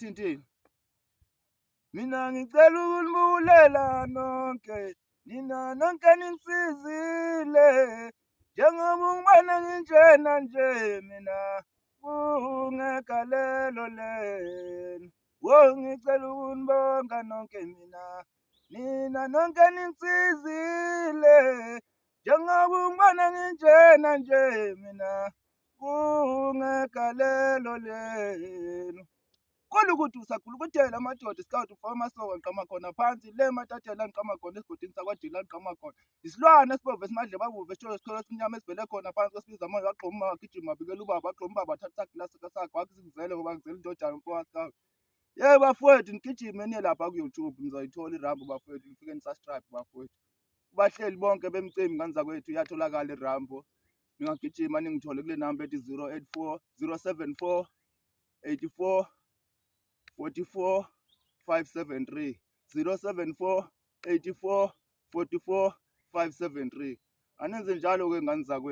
Ungithintile. Mina ngicela ukunibulela nonke, nina nonke ninsizile. Njengoba ungibona nginjena nje mina kungegalelo lenu. Wo ngicela ukunibonga nonke mina, nina nonke ninsizile. Njengoba ungibona nginjena nje mina kungegalelo lenu. Kulukuthi usagulukudela amadoda isikhathi ufaka amasoka ngiqama khona phansi le matatshela ngiqama khona esigodini sakwadila ngiqama khona isilwane esibovu esimadle babuve esitsholo esikholo esimnyama esivele khona phansi kwesibiza amanzi wagxuma wagijima wabikela ubaba wagxuma ubaba wathatha isagila sakhe wakhe singizele ngoba ngizele indodana mfowethu. Yey bafowethu, nigijime niye lapha ku-YouTube, nizoyithola iRambo bafowethu, nifike ni-subscribe bafowethu. Kubahleli bonke bemcimbi ngane zakwethu, iyatholakala iRambo. Ningagijima ningithole kule namba ethi 084 074 84 44 573, 074 84 44 573. Anenze njalo-ke ngane zakwethu.